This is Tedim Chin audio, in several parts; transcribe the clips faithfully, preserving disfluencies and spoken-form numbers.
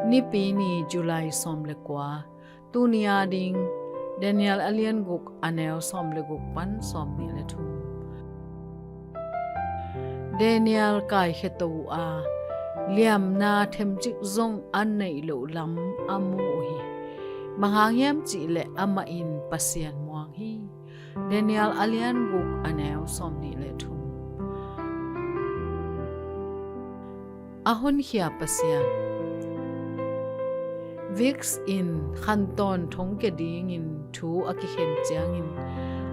Nipi ni, July sawm le kua. Tuni ading Daniel a lian guk, a neu sawm le guk pan sawm nih le thum. Daniel kaikhia to uh a, liamna themcik zong a neih loh lam a mu uh hi. Bang hang hiam cih leh amah in Pasian muang hi. Daniel a lian guk, a neu sawm nih le thum. A honkhia Pasian. Vicks in khantawn thongkia dingin thu a kikhen ciangin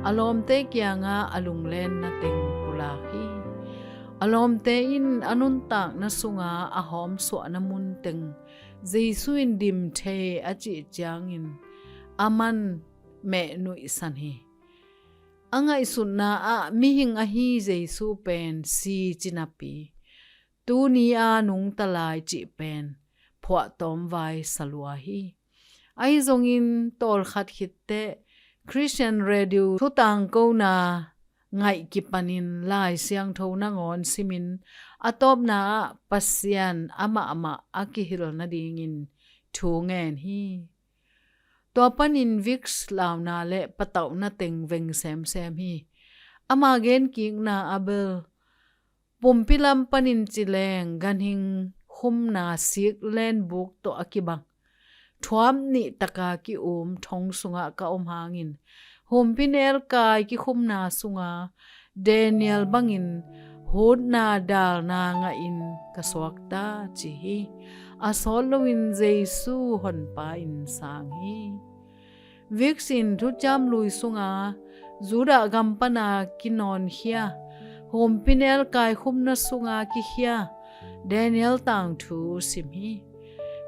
a lawmte kiangah a lunglenna teng pulak hi. A lawmte in a nuntakna sunga a hawmsuahna mun teng Jesu in dim thei a cih ciangin a man meh nuihsan hi. A ngaihsutna ah mihing ahi Jesu pen si cinapi, tuni a nungta lai cih pen phuahtawm vai salua hi. Ahi zongin tawlkhat khitteh Christian Radio thu tangkona ngaih kipanin Lai Siangtho nangawn simin a tawpna ah Pasian amahmah a kihil nadingin thu ngen hi. Tua panin Vicks launa le patauhna teng veng semsem hi. Ama genkikna ah bel pumpi lam panin cileng ganhing khumna sik lenbuk tawh a kibang thuap nih taka ki-um thong sungah ka om hangin, humpinelkai kikhumna sunga Daniel bangin hutna dalna ngahin ka suakta, ci hi. A sawt loin Jesu Honpa in sang hi. Vicks in thuciam lui sunga Judah gam pana kinawnkhia, humpinelkai khumna sunga kikhia Daniel tangthu sim hi.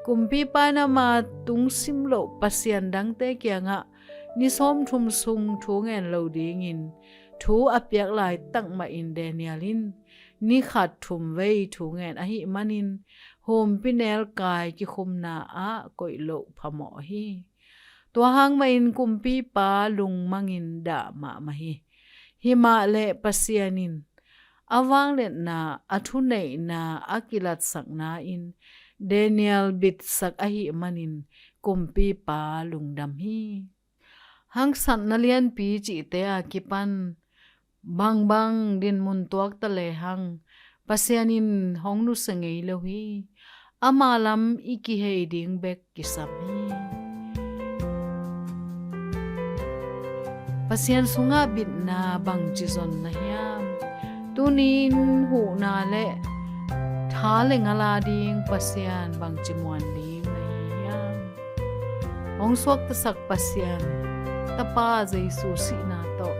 Kumpipa in ama tungsim loh pasian dangte kiangah ni sawmthum sung thu ngen lo dingin thu a piak laitak mahin Daniel in ni khat thum vei thu ngen ahih manin humpinelkai kikhumna ah koih loh phamawh hi. Tua hang mahin kumpipa lungmangin dah mahmah hi. Himah leh Pasian in a vangliatna, a thuneihna a kilatsakna in Daniel bitsak ahih manin kumpipa lungdam hi. Haksatna lianpi cihte a kipan bangbang dinmun tuakta lehang Pasian in hong nusia ngei lo hi. Ama lam i kihei ding bek kisam hi. Pasian sungah bitna bangci zon na hiam? Tuni-in huhna le tha le ngal a ding Pasian bangci muan ding na hi hiam? Hong suaktasak Pasian, Tapa Jesu sihna tawh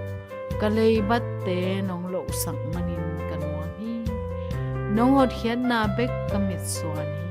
ka leibatte nong lohsak manin ka nuam hi. Nong hotkhiatna bek ka mitsuan hi.